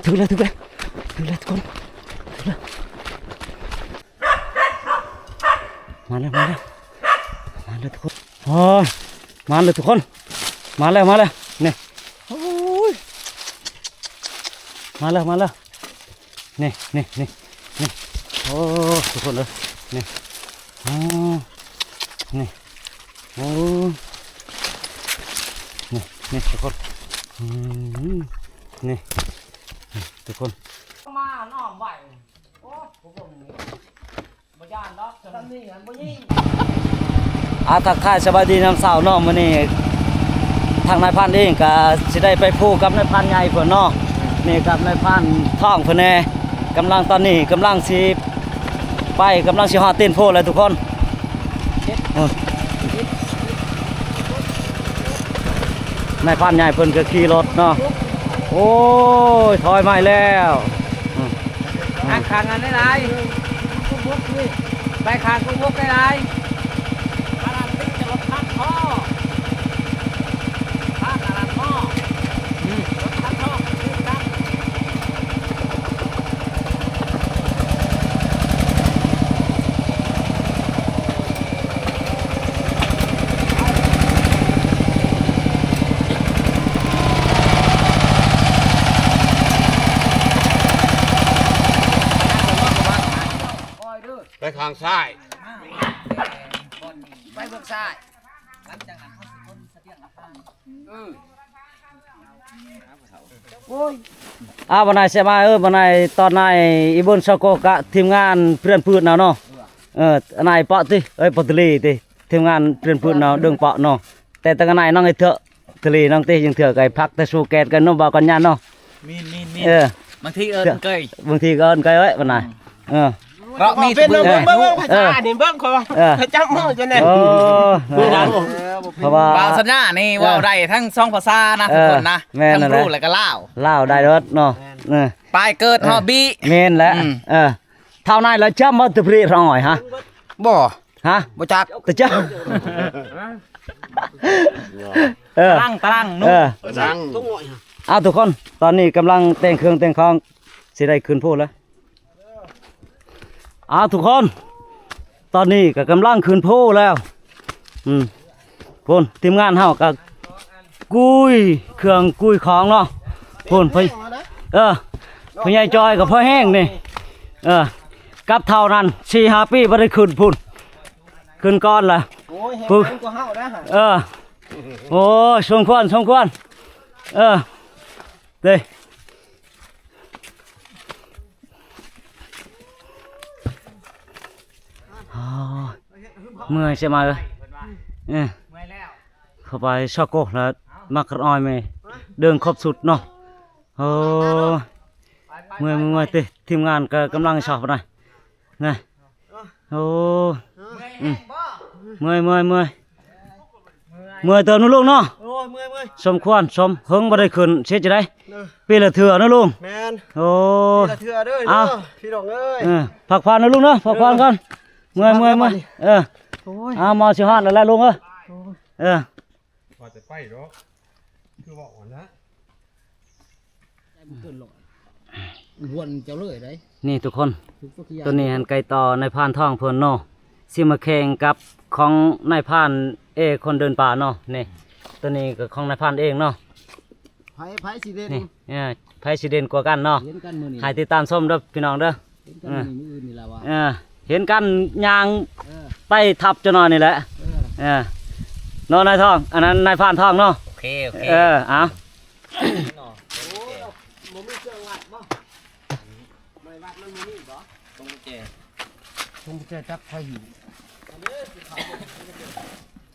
ຖືກແລ້ວ ຖືກແລ້ວ ຖືກແລ້ວທຸກຄົນ ຖືກແລ້ວ ມາແລ້ວ ມາແລ້ວ ມາແລ້ວທຸກຄົນ ໂອ້ຍ ມາແລ້ວທຸກຄົນ ມາແລ້ວ ມາແລ້ວ ນີ້ ໂອ້ຍ ມາແລ້ວ ມາແລ້ວ ນີ້ ນີ້ ນີ້ ນີ້ ໂອ້ ທຸກຄົນເອີຍ ນີ້ ໂອ້ ນີ້ ໂອ້ ນີ້ ນີ້ທຸກຄົນ ອືມ ນີ້ ນີ້ທຸກຄົນ ມານ້ອມໄວ້ ໂອ້ຍ ຜູ້ເບິ່ງນີ້ ບໍ່ຢ້ານດອກ ຊ່ຳນີ້ຫັ້ນບໍ່ຍິງ ອ່າ ທັກທາຍສະບາຍດີຍາມເຊົ້າເນາະ ມື້ນີ້ທາງນາຍພັນເອງກະຊິໄດ້ໄປພູກັບນາຍພັນໃຫຍ່ເພິ່ນເນາະ ນີ້ກັບນາຍພັນທອງເພິ່ນແດ່ ກຳລັງ ຕອນນີ້ກຳລັງຊິໄປ ກຳລັງຊິຮອດຕີນພູແລ້ວທຸກຄົນ ໂອ້ຍ ນາຍພັນໃຫຍ່ເພິ່ນກະຂີ່ລົດເນາະ ໂອ້ຍ ຖອຍມາແລ້ວ ອືມ ອືມ ຂ້າງອັນຫຼາຍໆ ໄປຂ້າງກຸກບົກຫຼາຍໆ ອັນນັ້ນຕິດແຕ່ລົດຄັນທໍ່ ຄັນອັນນັ້ນມໍ ອືມ ລົດຄັນທໍ່ຄືກັນ ໄປຂ້າງຊ້າຍ ໄປເບື້ອງຊ້າຍ ຫຼັງຈາກນັ້ນເຮົາຊິຂົນສະບຽງອາຫານ ເອີ ໂອ້ຍ ອາ ບ່າວນາຍເຊມາເອີ ບ່າວນາຍຕອນນາຍ ອີເບິ່ນຊາໂກກະທີມງານເພື່ອນພືດນະເນາະ ເອີ ອານາຍເປາະຕິ ເອີຍ ປອດຕະລີຕິ ທີມງານເພື່ອນພືດເນາະ ດຶງເປາະເນາະ ແຕ່ຕັ້ງອານາຍນ້ອງໄອ້ເຖາະ ທະເລນ້ອງເຕ້ ຍັງເທື່ອໄກພັກແຕ່ສູ້ແກດກັນເນາະ ບໍ່ກັນຍານເນາະ ມີນ ມີນ ມີນ ເອີ ບາງທີເອີ້ນເກີຍ ບາງທີກໍເອີ້ນເກີຍໄວ້ບັດນະ ອືມ ເອີ ເພາະມີເບິ່ງ ເອີ ເບິ່ງ ເບິ່ງ ພາສານີ້ເບິ່ງ ຂ້ອຍວ່າ ເອີ ຈັບມືຈັ່ງໃດ ໂອ້ ເພາະວ່າບ່າວສັນຍານີ້ ເອີ ເວົ້າໄດ້ທັງສອງພາສານະ ເອີ ທຸກຄົນນະ ແມ່ນ ທັງ ແລ້ວ ບຣູ ແລ້ວກໍລາວ ລາວໄດ້ເບິດເນາະ ເອີ ປາຍເກີດ ເອີ ຮອດບີ ແມ່ນແຫຼະ ອືມ ເອີ ເທົ່ານັ້ນລະຈຳບໍ່ຕະເພຣະຮ້ອຍຮະ ບໍ່ ຮະ ບໍ່ຈັກ ຕະຈັກ ເອີ ຕະລັງ ຕະລັງ ເອີ ຕະລັງ ເອົາທຸກຄົນ ຕອນນີ້ກຳລັງແຕ່ງເຄື່ອງແຕ່ງຂອງ ຊິໄດ້ຂຶ້ນພູແລ້ວ ເອົາທຸກຄົນ ຕອນນີ້ກໍກຳລັງຂຶ້ນພູແລ້ວ ອືມ ພຸ້ນ ທີມງານເຮົາກໍ ກຸ້ຍເຄື່ອງກຸ້ຍຂອງເນາະ ພຸ້ນ ເອີ ພໍ່ໃຫຍ່ຈອຍກໍພໍແຮງນີ້ ເອີ ກັບເທົ່ານັ້ນ ສີ່ຫ້າປີບໍ່ໄດ້ຂຶ້ນພຸ້ນ ຂຶ້ນກ່ອນລະ ໂອ້ຍ ແຮງກວ່າເຮົານະ ເອີ ໂອ້ຍ ສົມຄວນ ສົມຄວນ ເອີ ເດ້ ໂອ້ຍ ເມື່ອຍໃຊ່ໄໝ ເອີ ເມື່ອຍແລ້ວ ເຂົ້າໄປຊອກໂກ ແລ້ວມັກກະອອຍແມ່ ເດີນຄົບສຸດເນາະ ໂອ້ຍ ເມື່ອຍ ເມື່ອຍຕິ ທີມງານກໍກຳລັງຊອກນະ ນະ ໂອ້ ເມື່ອຍແຮງບໍ່ ອືມ ເມື່ອຍ ເມື່ອຍ ເມື່ອຍ ເມື່ອຍເຕີບເນາະລຸງເນາະ ໂອ້ຍ ເມື່ອຍ ເມື່ອຍ ສົມຄວນ ສົມ ເຫິງບໍ່ໄດ້ຂຶ້ນ ເຮັດຈັ່ງໃດ ເອີ ປີລະເທື່ອເນາະລຸງ ແມ່ນ ໂອ້ ປີລະເທື່ອເດີ ອ່ະ ພີ່ນ້ອງເອີຍ ເອີ ພັກຜ່ອນເນາະລຸງເນາະ ພັກຜ່ອນກ່ອນ ເອີ ເມື່ອຍ ເມື່ອຍ ເມື່ອຍ ເອີ ໂອ້ຍ ອ່າ ມາຊິຮອດແລ້ວແຫຼະລຸງເອີຍ ໂອ້ຍ ເອີ ວ່າຈະໄປເນາະ ຄືເວົ້າຫັ້ນນະ ໃຈບໍ່ເກີນຮ້ອຍ ມັນຫວນເຈົ້າເລີຍໄດ໋ ນີ້ທຸກຄົນ ໂຕນີ້ຫັ້ນໄກ່ຕໍ່ນາຍພານທອງເພິ່ນເນາະ ຊິມາແຂ່ງກັບຂອງນາຍພານເອ ຄົນເດີນປ່າເນາະ ນີ້ ໂຕນີ້ກໍຂອງນາຍພານເອງເນາະ ໃຜ ໃຜຊິເດັ່ນ ນີ້ ເອີ ໃຜຊິເດັ່ນກວ່າກັນເນາະ ເຫັນກັນມື້ນີ້ ໃຫ້ຕິດຕາມຊົມເດີພີ່ນ້ອງເດີ ເຫັນກັນມື້ນີ້ ມື້ອື່ນນີ້ລະວ່າ ເອີ ເຫັນກັນຍ່າງ ເອີ ໄຕ່ທັບເຈົ້າໜ້ອຍນີ້ແຫຼະ ເອີ ເອີ ເນາະນາຍທອງ ອັນນັ້ນນາຍພານທອງເນາະ ໂອເຄ ໂອເຄ ເອີ ເອົາ ບໍ່ມີເຄື່ອງວັດບໍ່? ໄມ້ວັດມັນບໍ່ມີບໍ່? ຕົງແຈ ຕົງແຈຈັກໄຟຫີນ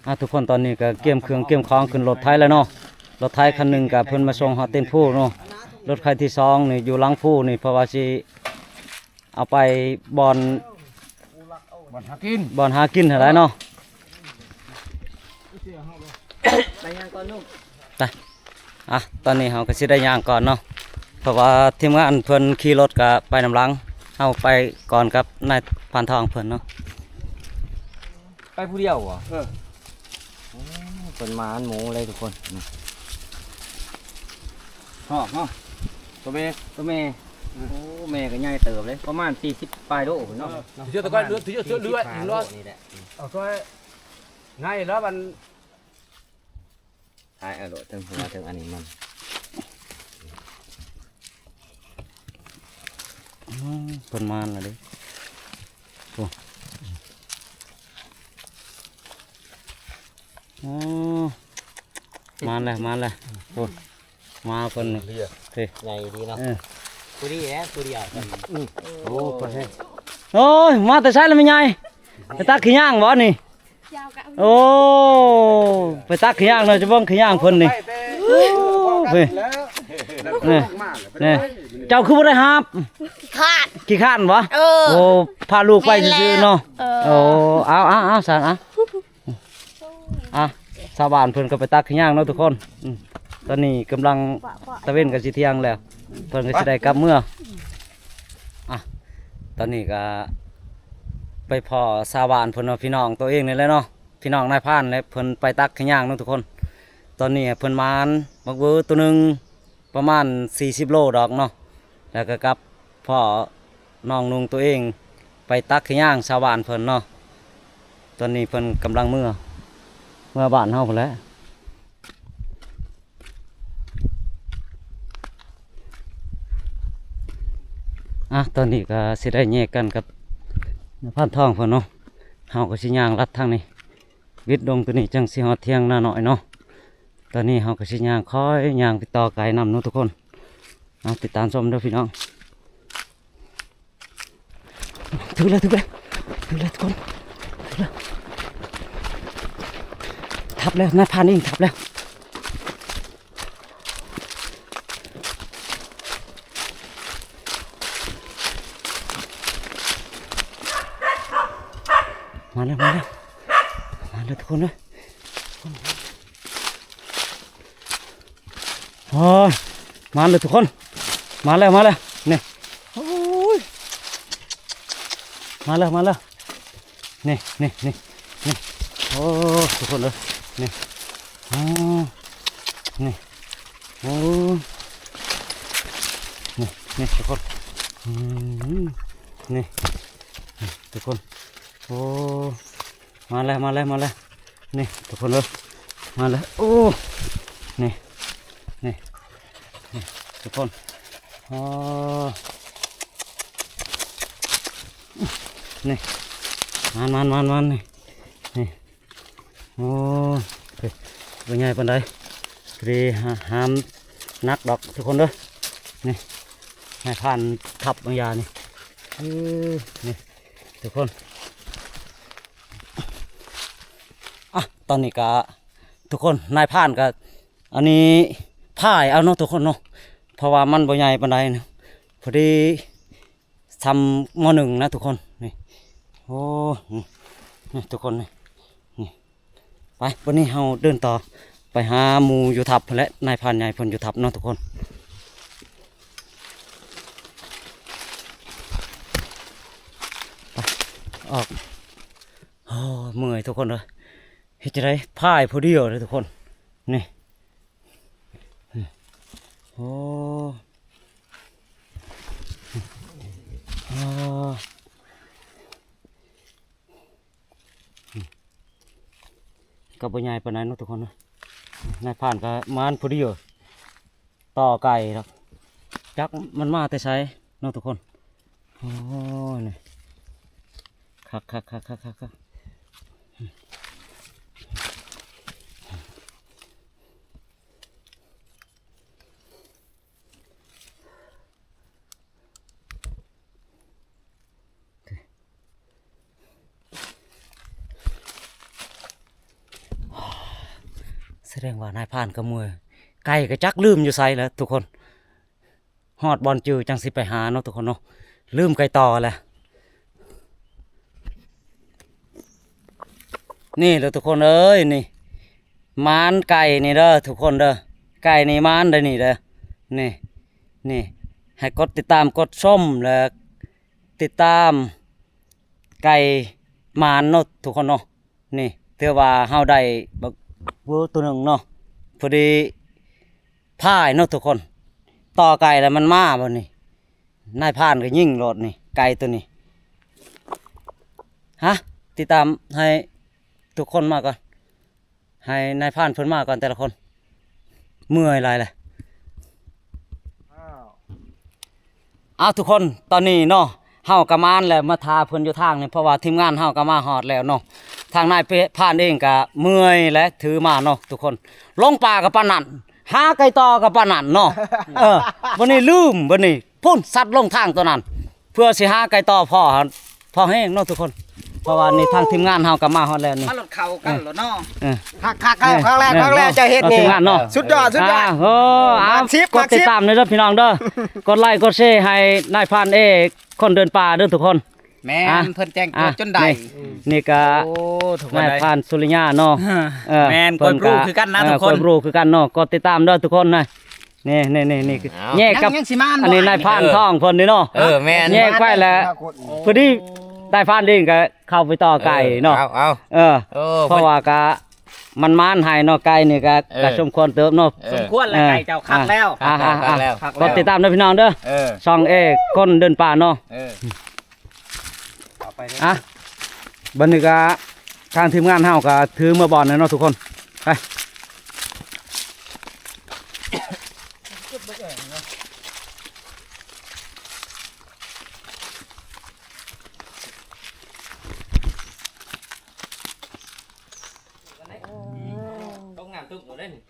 ອ່າ ທຸກຄົນ ຕອນນີ້ກໍກຽມເຄື່ອງກຽມຂອງຂຶ້ນລົດໄຖແລ້ວເນາະ ລົດໄຖຄັນໜຶ່ງກໍເພິ່ນມາສົ່ງຮອດຕີນພູເນາະ ລົດໄຖທີສອງນີ້ຢູ່ຫຼັງພູນີ້ ເພາະວ່າຊິເອົາໄປບ່ອນ ບ່ອນຫາກິນ ບ່ອນຫາກິນຫັ້ນແຫຼະເນາະ ໄປຍ່າງກ່ອນລູກ ໄປ ອ່ະ ຕອນນີ້ເຮົາກໍຊິໄດ້ຍ່າງກ່ອນເນາະ ເພາະວ່າທີມງານເພິ່ນຂີ່ລົດກໍໄປນຳຫຼັງ ເຮົາໄປກ່ອນກັບນາຍພານທອງເພິ່ນເນາະ ໄປຜູ້ດຽວບໍ່? ເອີ ໂອ້ ເພິ່ນມາອັນໝູເລີຍທຸກຄົນ ຮອດເນາະ ຕົວແມ່ ຕົວແມ່. ໂອ້ ແມ່ກໍໃຫຍ່ເຕີບເດ້ ປະມານສີ່ສິບປາຍໂລພຸ້ນເນາະ. ເອີ ຖືເທື່ອຕະກ້ອຍ ຖືເທື່ອເທື່ອເລືອດ ເອີ ນີ້ແຫຼະ ເອົາຊ່ວຍ ໃຫຍ່ແລ້ວມັນ ຖ່າຍເອົາໂລດ ເທິງຫົວເທິງອັນນີ້ມັນ. ອືມ ເພິ່ນມາແລ້ວເດ້. ໂອ້ ໂອ້ ມາແລ້ວ ມາແລ້ວ. ໂອ້ ມາເພິ່ນນີ້ ເອີ ໃຫຍ່ດີເນາະ. ເອີ ຜູ້ນີ້ແຫຼະ ຜູ້ດຽວກັນ. ໂອ້ ໂອ້ຍ ມາແຕ່ໃສລະແມ່ໃຫຍ່? ໄປຕັກຂີ້ຍາງບໍ່ນີ້? ໂອ້ ໄປຕັກຂີ້ຍາງເນາະ ຈະເບິ່ງຂີ້ຍາງເພິ່ນນີ້. ໂອ້ ເພິ່ນ ນີ້ ນີ້ ເຈົ້າຄືບໍ່ໄດ້ຫາບ? ຂີ້ຄ້ານ ຂີ້ຄ້ານບໍ່? ເອີ ໂອ້ ພາລູກໄປຊື່ໆເນາະ. ແມ່ນແລ້ວ ເອີ ໂອ້ ເອົາ ເອົາ ເອົາ ຊັ້ນ ເອົາ ອ່ະ ຊາວບ້ານເພິ່ນກໍໄປຕັກຂີ້ຍາງເນາະທຸກຄົນ. ອືມ ຕອນນີ້ກຳລັງ ຕາເວັນກໍຊິທ່ຽງແລ້ວ ເພິ່ນກໍຊິໄດ້ກັບເມືອ. ອ່ະ ຕອນນີ້ກໍໄປພໍ້ຊາວບ້ານເພິ່ນເນາະ ພີ່ນ້ອງໂຕເອງນີ້ແຫຼະເນາະ ພີ່ນ້ອງນາຍພານແຫຼະ ເພິ່ນໄປຕັກຂີ້ຍາງເນາະທຸກຄົນ. ຕອນນີ້ເພິ່ນໝານບັກເວີໂຕໜຶ່ງ ປະມານສີ່ສິບໂລດອກເນາະ ແລ້ວກໍກັບພໍ່ນ້ອງນຸ່ງໂຕເອງໄປຕັກຂີ້ຍາງຊາວບ້ານເພິ່ນເນາະ. ຕອນນີ້ເພິ່ນກຳລັງເມືອ ເມືອບ້ານເຮົາພຸ້ນແຫຼະ. ອ່ະ ຕອນນີ້ກໍຊິໄດ້ແຍກກັນກັບນາຍພານທອງເພິ່ນເນາະ ເຮົາກໍຊິຍ່າງລັດທາງນີ້ ວິດດົງໂຕນີ້ຈັ່ງຊິຮອດຖຽງນານ້ອຍເນາະ. ຕອນນີ້ເຮົາກໍຊິຍ່າງ ຄ່ອຍຍ່າງໄປຕໍ່ໄກນຳເນາະທຸກຄົນ. ເອົາ ຕິດຕາມຊົມເດີພີ່ນ້ອງ. ຖືກແລ້ວ ຖືກແລ້ວ ຖືກແລ້ວທຸກຄົນ ຖືກແລ້ວ. ທັບແລ້ວ ນາຍພານເອງທັບແລ້ວ. ມາແລ້ວ ມາແລ້ວ ມາແລ້ວທຸກຄົນເອີຍ. ໂອ້ຍ ມາແລ້ວທຸກຄົນ ມາແລ້ວ ມາແລ້ວ ນີ້ ໂອ້ຍ ມາແລ້ວ ມາແລ້ວ. ນີ້ ນີ້ ນີ້ ນີ້ ໂອ້ ທຸກຄົນເອີຍ ນີ້ ໂອ້ ນີ້ ໂອ້ ນີ້ ນີ້ທຸກຄົນ ອືມ ນີ້ ນີ້ທຸກຄົນ ໂອ້ ມາແລ້ວ ມາແລ້ວ ມາແລ້ວ ນີ້ທຸກຄົນເອີຍ ມາແລ້ວ ໂອ້ ນີ້ ນີ້ ນີ້ທຸກຄົນ ອໍ ນີ້ ມານ ມານ ມານ ມານ ນີ້ ນີ້ ໂອ້ ບໍ່ໃຫຍ່ປານໃດ ພໍດີຫາມໜັກດອກທຸກຄົນເດີ ນີ້ ໃຫ້ຜ່ານທັບບາງຢ່າງນີ້ ເອີ ນີ້ ທຸກຄົນ ອ່ະ ຕອນນີ້ກະທຸກຄົນ ນາຍພານກະ ອັນນີ້ພາຍເອົາເນາະທຸກຄົນເນາະ ເພາະວ່າມັນບໍ່ໃຫຍ່ປານໃດ ພໍດີຊ່ຳ ມ.ໜຶ່ງ ນະທຸກຄົນ ນີ້ ໂອ້ ນີ້ ນີ້ທຸກຄົນ ນີ້ ນີ້ ໄປ ບັດນີ້ເຮົາເດີນຕໍ່ໄປຫາໝູ່ຢູ່ທັບພຸ້ນແຫຼະ ນາຍພານໃຫຍ່ເພິ່ນຢູ່ທັບເນາະທຸກຄົນ ໄປ ອອກ ໂອ້ ເມື່ອຍທຸກຄົນເອີຍ ເຮັດຈັ່ງໃດ ພາຍຜູ້ດຽວເລີຍທຸກຄົນ ນີ້ ໂອ້ ກໍບໍ່ໃຫຍ່ປານໃດເນາະທຸກຄົນເນາະ ນາຍພານກໍມານຜູ້ດຽວ ຕໍ່ໄກດອກ ຈັກມັນມາແຕ່ໃສເນາະທຸກຄົນ ໂອ້ຍ ນີ້ ຄັກໆໆໆໆ. ສະແດງວ່ານາຍພານກໍເມື່ອຍ ໄກ່ກໍຈັກລືມຢູ່ໃສແລ້ວທຸກຄົນ ຮອດບ່ອນຈື່ຈັ່ງຊິໄປຫາເນາະທຸກຄົນເນາະ ລືມໄກ່ຕໍ່ແລ້ວ ນີ້ເດີທຸກຄົນເອີຍ ນີ້ ມານໄກ່ນີ້ເດີທຸກຄົນເດີ ໄກ່ນີ້ມານເດີນີ້ເດີ ນີ້ ນີ້ ໃຫ້ກົດຕິດຕາມ ກົດຊົມ ແລະ ຕິດຕາມໄກ່ມານເນາະທຸກຄົນເນາະ ນີ້ ຖືວ່າເຮົາໄດ້ບັກເວີໂຕໜຶ່ງເນາະ ພໍດີພາຍເນາະທຸກຄົນ ຕໍ່ໄກ່ແລ້ວມັນມາບັດນີ້ ນາຍພານກໍຍິງໂລດນີ້ ໄກ່ໂຕນີ້. ຮະ ຕິດຕາມໃຫ້ທຸກຄົນມາກ່ອນ ໃຫ້ນາຍພານເພິ່ນມາກ່ອນແຕ່ລະຄົນ ເມື່ອຍຫຼາຍແຫຼະ. ອ້າວ ເອົາ ທຸກຄົນ ຕອນນີ້ເນາະ ເຮົາກໍມາແລ້ວ ມາຖ້າເພິ່ນຢູ່ທາງນີ້ ເພາະວ່າທີມງານເຮົາກໍມາຮອດແລ້ວເນາະ. ທາງນາຍພານເອງກໍເມື່ອຍແຫຼະ ຖືມາເນາະທຸກຄົນ. ລົງປ່າກໍປານນັ້ນ ຫາໄກ່ຕໍ່ກໍປານນັ້ນເນາະ. ເອີ ບັດນີ້ລືມ ບັດນີ້ພຸ້ນ ສັດລົງທາງຕົວນັ້ນ ເພື່ອຊິຫາໄກ່ຕໍ່ພໍ ພໍແຮງເນາະທຸກຄົນ. ເພາະວ່ານີ້ທາງທີມງານເຮົາກໍມາຮອດແລ້ວນີ້ ມາລົດເຂົ້າກັນໂລດເນາະ. ເອີ ຄັກໆ ຄັກແລ້ວ ຄັກແລ້ວ ເຈົ້າເຮັດນີ້ ທີມງານເນາະ ສຸດຍອດ ສຸດຍອດ. ໂອ້ ເອົາ ກົດຕິດຕາມເດີພີ່ນ້ອງເດີ ກົດໄລກົດແຊໃຫ້ນາຍພານເອ ຄົນເດີນປ່າເດີທຸກຄົນ. ແມ່ນ ເພິ່ນແຈ້ງເກີດຈົນໄດ້. ນີ້ກໍ ໂອ້ ນາຍພານສຸລິຍາເນາະ. ເອີ ແມ່ນ ກວຍບຣູຄືກັນນະທຸກຄົນ ກວຍບຣູຄືກັນເນາະ. ກົດຕິດຕາມເດີທຸກຄົນນະ. ນີ້ ນີ້ ນີ້ ນີ້ ແຍກກັບ ອັນນີ້ນາຍພານທອງເພິ່ນນີ້ເນາະ. ເອີ ແມ່ນ ແຍກໄປແລ້ວ ພໍດີນາຍພານເອງກໍເຂົ້າໄປຕໍ່ໄກ່ເນາະ. ເອີ ເອີ ເພາະວ່າກໍມັນມານໃຫ້ເນາະ ໄກ່ນີ້ກໍ ເອີ ກໍສົມຄວນເຕີບເນາະ. ເອີ ສົມຄວນແລ້ວ ເອີ ໄກ່ເຈົ້າຄັກແລ້ວ ຄັກແລ້ວ ຄັກແລ້ວ. ກົດຕິດຕາມເດີພີ່ນ້ອງເດີ ເອີ ຊ່ອງເອ ຄົນເດີນປ່າເນາະ. ເອີ ເອົາໄປເດີ ອ່ະ ບັດນີ້ກໍທາງທີມງານເຮົາກໍຖືເມືອບ່ອນແລ້ວເນາະທຸກຄົນ. ໄປ ຕົກນ້ຳຕົກບໍ່ໄດ້ນີ້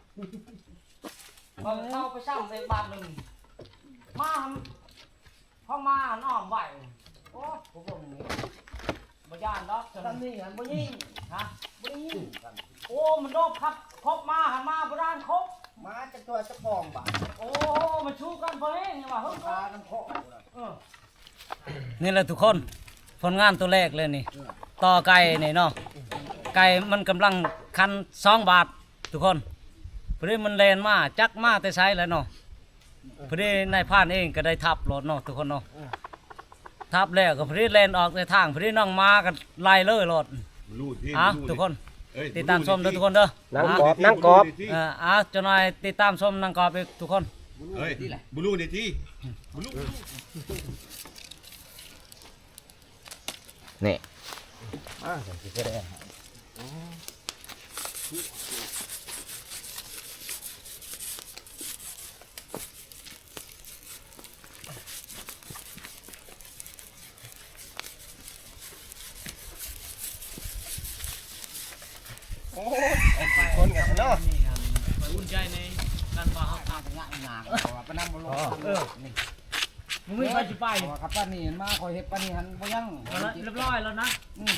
ເຂົ້າໄປຊ້ຳອີກບາດໜຶ່ງ ມາ ເຮົາມາອ້ອມໄວ້. ໂອ້ ຜູ້ເບິ່ງນີ້ບໍ່ຢ້ານດອກ ສ່ຳນີ້ຫັ້ນບໍ່ຍິງ. ຮະ ບໍ່ໄດ້ຍິງ. ໂອ້ ມັນໂດດຂັບຄົບມາ ຫັນມາບໍ່ດ້ານຄົບ ມາຈັກຕົວຈັກປອງບາດ. ໂອ້ ມັນສູ້ກັນພໍແຮງຫຍັງວ່າ ເຮີ້ຍ ຄາກັນເຄາະ. ເອີ ນີ້ແຫຼະທຸກຄົນ ຜົນງານຕົວແລກເລີຍນີ້ ຕໍ່ໄກ່ນີ້ເນາະ. ໄກ່ມັນກຳລັງຂັນສອງບາດ ທຸກຄົນ. ພໍດີມັນແລ່ນມາ ຈັກມາແຕ່ໃສແຫຼະເນາະ. ພໍດີນາຍພານເອງກໍໄດ້ທັບໂລດເນາະທຸກຄົນເນາະ. ເອີ ທັບແລ້ວກໍພໍດີແລ່ນອອກແຕ່ທາງ ພໍດີນ້ອງໝາກໍໄລ່ເລີຍໂລດ. ອ່ະ ທຸກຄົນ ຕິດຕາມຊົມເດີທຸກຄົນເດີ. ນາງກອບ ນາງກອບ. ເອີ ອ່ະ ຈັກໜ່ອຍຕິດຕາມຊົມນາງກອບອີກທຸກຄົນ. ເອີຍ ບລູນີ້ຕິ ບລູ ນີ້ ອ່າ ໂອ້ຍ ຄົນກັນເນາະ ໄປອຸ່ນໃຈໃນການວ່າເຮົາ ເອົາໄປນຳບໍ່ລົງ. ເອີ ນີ້ ບໍ່ມີໃຜຊິໄປ ເພາະວ່າຄັນປານນີ້ມາ ຂ້ອຍເຮັດປານນີ້ຫັ້ນບໍ່ຍັງ ຮຽບຮ້ອຍແລ້ວນະ. ອືມ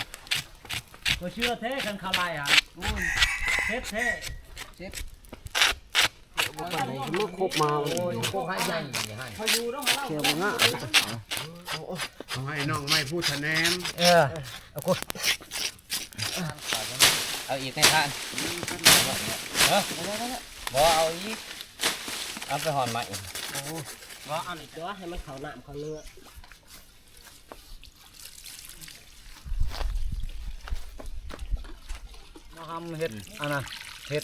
ຂ້ອຍເຊື່ອແທ້ ຄັນເຂົາໄລ່ຫັ້ນ. ໂອ້ຍ ເຈັບແທ້ ເຈັບ ບໍ່ປານໃດ ຄືມາຄົບມາ. ໂອ້ຍ ໂຄກໃຫ້ໃຫຍ່ຫັ້ນ ເຂົາຢູ່ເນາະ ແຖວບໍ່ງາມ. ເອົາໃຫ້ນ້ອງໄມ້ພູທະແນມ. ເອີ ເອົາ ເອົາອີກໃນທານ ເອີ ບໍ່ເອົາອີກ ເອົາໄປຫອນໄມ້. ໂອ້ ບໍ່ ອັນຕົວະໃຫ້ມັນເຂົ້ານ້ຳເຂົ້າເນື້ອ. ມາຫຳເຮັດອັນນັ້ນ ເຮັດ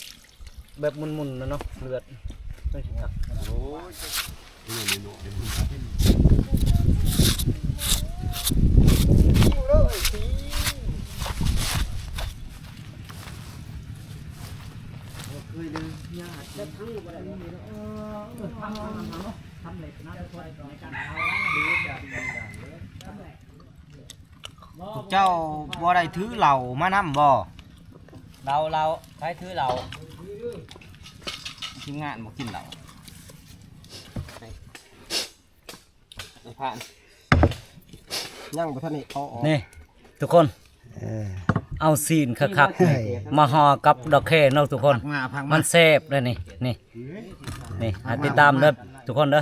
ແບບໝຸ່ນໆນະເນາະ ເລືອດ. ໂອ້ຍ ພວກເຈົ້າບໍ່ໄດ້ຖືເຫຼົ້າມານຳບໍ່? ເຫຼົ້າ ເຫຼົ້າ ໃຜຖືເຫຼົ້າ? ທີມງານບໍ່ກິນເຫຼົ້າ. ນາຍພານ ຍັງບໍ່ທັນໄດ້ເອົາອອກ. ນີ້ທຸກຄົນ ເອີ ເອົາຊີ້ນຄັກໆນີ້ ມາຫໍ່ກັບດອກແຄເນາະທຸກຄົນ. ມັນແຊບເດ້ນີ້ ນີ້ ນີ້ ໃຫ້ຕິດຕາມເດີທຸກຄົນເດີ.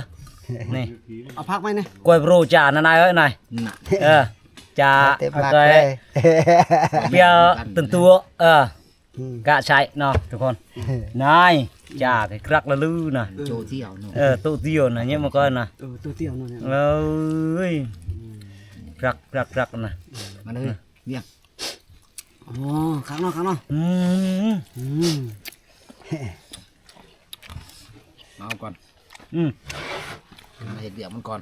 ນີ້ ເອົາຜັກໄວ້ນີ້ ກວຍໂປຣຈານນາຍເອີຍນາຍ. ເອີ ຈາ ເອົາແຕ່ໝາກເອີຍ ເປີຍເຕັມຕົວ ເອີ ອືມ ກະໃຊ້ເນາະທຸກຄົນ. ນາຍ ຈາກກະກະລະລືນະ ໂຕດຽວເນາະ. ເອີ ໂຕດຽວນະ ຍັງບໍ່ກ່ອນນະ ເອີ ໂຕດຽວເນາະ. ເອີຍ ກະກະກະນະ ມາເລີຍ ວຽງ. ໂອ້ ຄັກເນາະ ຄັກເນາະ. ອືມ ອືມ ເອົາກ່ອນ. ອືມ ມາເຮັດວຽກມັນກ່ອນ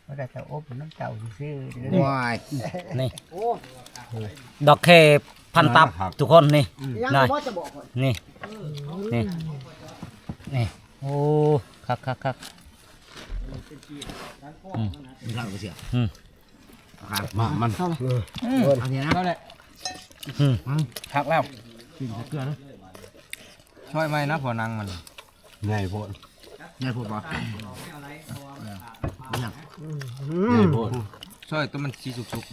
ບໍ່ໄດ້ເຈົ້າອົບນຳເຈົ້າຊື່ໆ ໂອ້ຍ ນີ້ ດອກແຄພັນຕັບ ອ່າ ທຸກຄົນ ນີ້ ອືມ ນາຍ ຍັງບໍ່ຈະບອກຂ້ອຍ ນີ້ ນີ້ ນີ້ ໂອ້ ຄັກໆໆ ອືມ ອືມ ມາ ມັນ ເອີ ເອີ ອັນນີ້ນະ ເອົາແຫຼະ ອືມ ຄັກແລ້ວ ກິນໃສ່ເກືອນະ ຊ່ອຍໃໝ່ນະ ເພາະໜັງມັນໃຫຍ່ໂພດ ໃຫຍ່ໂພດບໍ່ ເອີ ໃຫຍ່ໂພດ ຊ່ອຍຕົວມັນສີສຸກໆ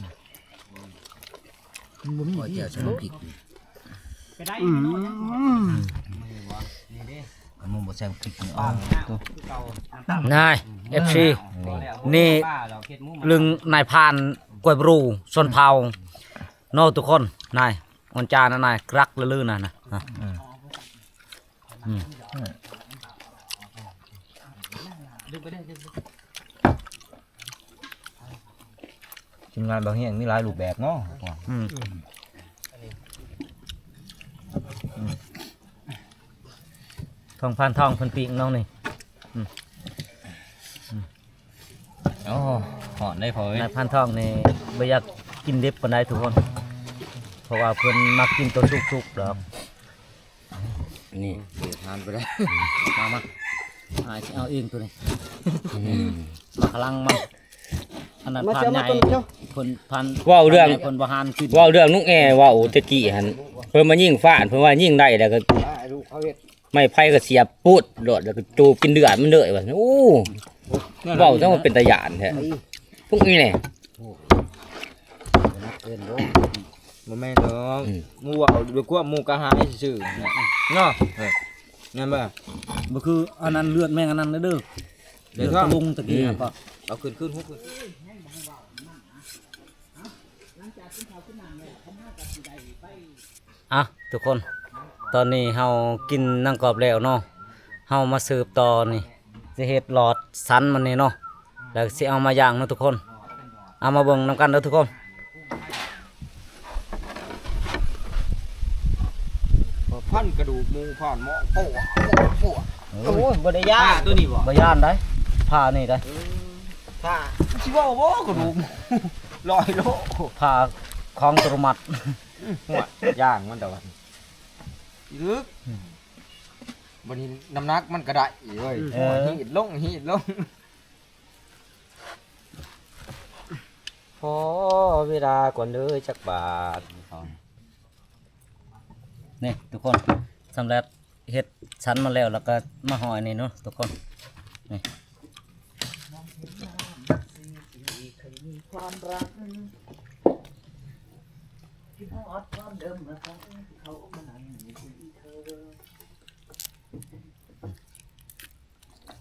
ມັນບໍ່ມີ ຂ້ອຍແຈ່ວໃສ່ນ້ຳພິກ ໄປໄດ້ ອືມ ມັນບໍ່ໃສ່ພິກນີ້ ອໍ ນາຍ ເອັຟຊີ ນີ້ ລຶ່ງນາຍພານກວຍບຣູຊົນເຜົ່າເນາະ ທຸກຄົນ ນາຍ ອອນຈານນະ ນາຍ ກຣັກລະລືນນະ ນະ ອືມ ອືມ ທີມງານບ່າວຮຽງມີຫຼາຍຮູບແບບເນາະ ອືມ ອືມ ທອງພານທອງເພິ່ນປີ້ງນ້ອງນີ້ ອືມ ອືມ ໂອ້ ຮ້ອນເດ້ພໍ່ເອີຍ ນາຍພານທອງນີ້ບໍ່ຢາກກິນດິບປານໃດທຸກຄົນ ເພາະວ່າເພິ່ນມັກກິນໂຕສຸກໆດອກ ນີ້ ເດທານໄປໄດ້ ມາ ມາ ອ້າຍຊິເອົາເອງໂຕນີ້ ອືມ ໝາກຂະລັງມັນ ອັນນັ້ນ ມາ ພານໃຫຍ່ ເຈົ້າ ເພິ່ນພານ ເວົ້າເລື່ອງ ເພິ່ນບໍ່ຫານກິນ ເວົ້າເລື່ອງລຸງແອ ເວົ້າແຕ່ກີ້ຫັ້ນ ເພິ່ນມາຍິງຟາດ ເພິ່ນວ່າຍິງໄດ້ແລ້ວກໍ ອ່າ ໃຫ້ລູກເຂົາເຮັດ ໄມ້ໄຜ່ກໍສຽບປຸດໂລດ ແລ້ວກໍຈູບກິນເລືອດມັນເລີຍວ່າ ໂອ້ ເວົ້າຈັ່ງວ່າເປັນຕາຢ້ານແທ້ ອືມ ພວກນີ້ແຫຼະ ໂອ້ ໜັກເກີນບໍ່ ບໍ່ແມ່ນດອກ ອືມ ໝູ່ເວົ້າດ້ວຍຄວາມໝູ່ກະຫາຍຊື່ໆ ເນາະ ເອີ ແມ່ນບໍ່ ບໍ່ຄືອັນນັ້ນເລືອດແມ່ງອັນນັ້ນເດີ ເລືອດ ເລືອດ ຂອງລຸງຕະກີ້ ອືມ ກໍ ເອົາຂຶ້ນ ຂຶ້ນ ຫົວຂຶ້ນ ອ່ະ ທຸກຄົນ ຕອນນີ້ເຮົາກິນໜັງກອບແລ້ວເນາະ ເຮົາມາສືບຕໍ່ນີ້ ຊິເຮັດຫຼອດສັນມັນນີ້ເນາະ ແລ້ວຊິເອົາມາຍ່າງເນາະທຸກຄົນ ເອົາມາເບິ່ງນຳກັນເດີທຸກຄົນ ພັນກະດູກໝູ ພັນໝໍ້ ໂອ້ ໂອ້ ໂອ້ຍ ບໍ່ໄດ້ຢ້ານ ໂຕນີ້ບໍ່ ບໍ່ຢ້ານໃດ ຜ້ານີ້ໃດ ເອີ ຜ້າ ຊິເວົ້າບໍ່ ກະດູກໝູ ຮ້ອຍໂລ ຜ້າຂອງໂຕໂນມັດ ອືມ ຫົວ ຍ່າງມັນແຕ່ວ່າ ອີລຶກ ອືມ ບັດນີ້ນ້ຳໜັກມັນກໍໄດ້ເວີຍ ເອີ ຮີດລົງ ຮີດລົງ ຂໍເວລາກ່ອນເດີຈັກບາດ ນີ້ທຸກຄົນ ສຳລັບເຮັດສັນມາແລ້ວ ແລ້ວກໍມາຫ້ອຍນີ້ເນາະທຸກຄົນ ນີ້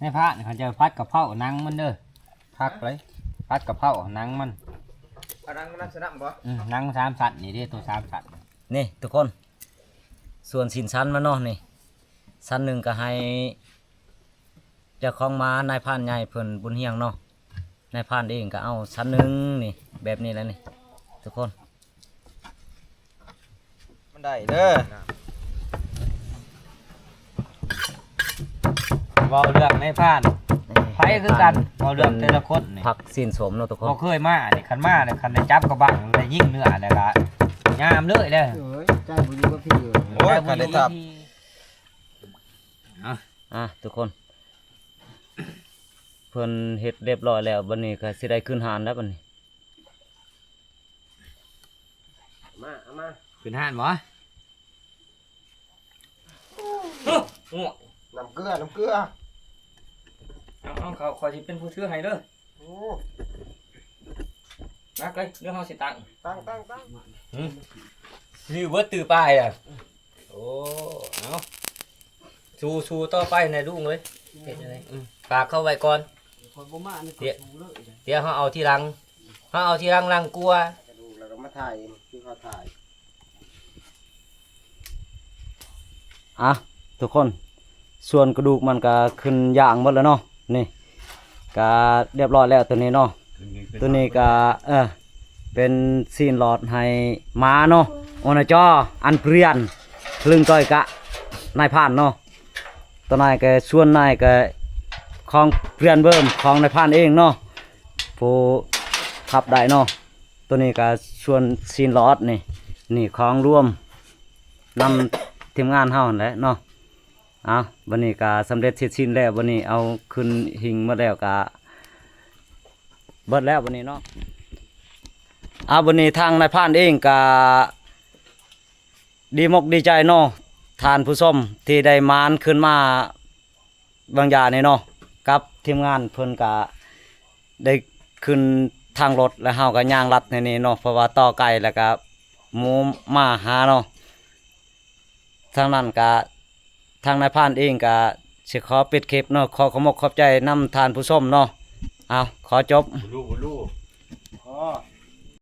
ນາຍພານ ເຂົາເຈົ້າຜັດກະເພົາໜັງມັນເດີ ຄັກເລີຍ ຜັດກະເພົາໜັງມັນ ເອົາໜັງມັນນຳໃສ່ນ້ຳບໍ່? ອືມ ໜັງສາມຊັ້ນນີ້ເດ້ ໂຕສາມຊັ້ນ ນີ້ທຸກຄົນ ສ່ວນຊີ້ນສັນມັນເນາະ ນີ້ ຊັ້ນໜຶ່ງກໍໃຫ້ເຈົ້າຂອງໝາ ນາຍພານໃຫຍ່ເພິ່ນບຸນຮຽງເນາະ ນາຍພານເອງກໍເອົາຊັ້ນໜຶ່ງນີ້ ແບບນີ້ແຫຼະນີ້ ທຸກຄົນ ມັນໄດ້ເດີ ເວົ້າເລື່ອງນາຍພານ ນີ້ ໃຜຄືກັນ ນາຍພານ ເວົ້າເລື່ອງແຕ່ລະຄົນນີ້ ພັກຊີ້ນສົມເນາະທຸກຄົນ ບໍ່ເຄີຍມານີ້ ຄັນມານີ້ ຄັນໄດ້ຈັບກະບັງ ໄດ້ຍິງເນື້ອແລ້ວກະຍາມເລີຍເດີ ໂອ້ຍ ໃຈບໍ່ຢູ່ກັບທີ່ເລີຍ ໂອ້ຍ ຄັນໄດ້ທັບ ອ່ະ ທຸກຄົນ ເພິ່ນເຮັດຮຽບຮ້ອຍແລ້ວ ບັດນີ້ກໍຊິໄດ້ຂຶ້ນຮ້ານແລ້ວບັດນີ້ ມາ ເອົາມາ ຂຶ້ນຮ້ານບໍ່? ໂອ້ ນ້ຳເກືອ ນ້ຳເກືອ ເອົາ ເອົາ ຂ້ອຍ ຂ້ອຍຊິເປັນຜູ້ຖືໃຫ້ເດີ ໂອ້ ໜັກເລີຍ ດຽວເຮົາຊິຕັ້ງ ຕັ້ງ ຕັ້ງ ຕັ້ງ ຫືມ ຊິເບິດຕື້ປາຍລະ ໂອ້ ເອົາ ສູ້ ສູ້ຕໍ່ໄປນະລຸງເອີຍ ເຮັດຈັ່ງໃດ ອືມ ຝາກເຂົາໄວ້ກ່ອນ ຂ້ອຍບໍ່ມານີ້ ດຽວ ເຮົາເອົາທີຫຼັງ ເຮົາເອົາທີຫຼັງຫຼັງກວ່າ ກະດູກແລ້ວກໍມາຖ່າຍ ຄືເຂົາຖ່າຍ ອ່ະ ທຸກຄົນ ສ່ວນກະດູກມັນກະຂຶ້ນຢ່າງໝົດແລ້ວເນາະ ນີ້ ກະຮຽບຮ້ອຍແລ້ວໂຕນີ້ເນາະ ໂຕນີ້ກະ ເອີ ເປັນຊີ້ນຫຼອດໃຫ້ໝາເນາະ ໂອນະຈໍ ອັນເພຣຽນ ລຶງຕ້ອຍກະ ນາຍພານເນາະ ຕອນນາຍກະ ສ່ວນນາຍກະ ຂອງເພື່ອນເບິ່ມຂອງນາຍພານເອງເນາະ ຜູ້ຂັບໄດ້ເນາະ. ໂຕນີ້ກໍສ່ວນຊີ້ນຫຼອດນີ້ ນີ້ຂອງລວມນຳທີມງານເຮົາຫັ້ນແຫຼະເນາະ. ເອົາ ບັດນີ້ກໍສຳເລັດເສັດສິ້ນແລ້ວ ບັດນີ້ເອົາຂຶ້ນຫິ້ງໝົດແລ້ວ ກໍເບິດແລ້ວບັດນີ້ເນາະ. ເອົາ ບັດນີ້ທາງນາຍພານເອງກໍດີມົກດີໃຈເນາະ ທ່ານຜູ້ຊົມ ທີ່ໄດ້ໝານຂຶ້ນມາບາງຢານີ້ເນາະ ກັບທີມງານເພິ່ນກໍໄດ້ຂຶ້ນທາງລົດ ແລ້ວເຮົາກໍຍ່າງລັດໃນນີ້ເນາະ ເພາະວ່າຕໍ່ໄກ ແລ້ວກໍໝູມາຫາເນາະ. ທາງນັ້ນກະ ທາງນາຍພານເອງກະຊິຂໍປິດຄລິບເນາະ. ຂໍຂອບມົກຂອບໃຈນຳທ່ານຜູ້ຊົມເນາະ. ເອົາ ຂໍຈົບ. ບໍ່ຮູ້ ບໍ່ຮູ້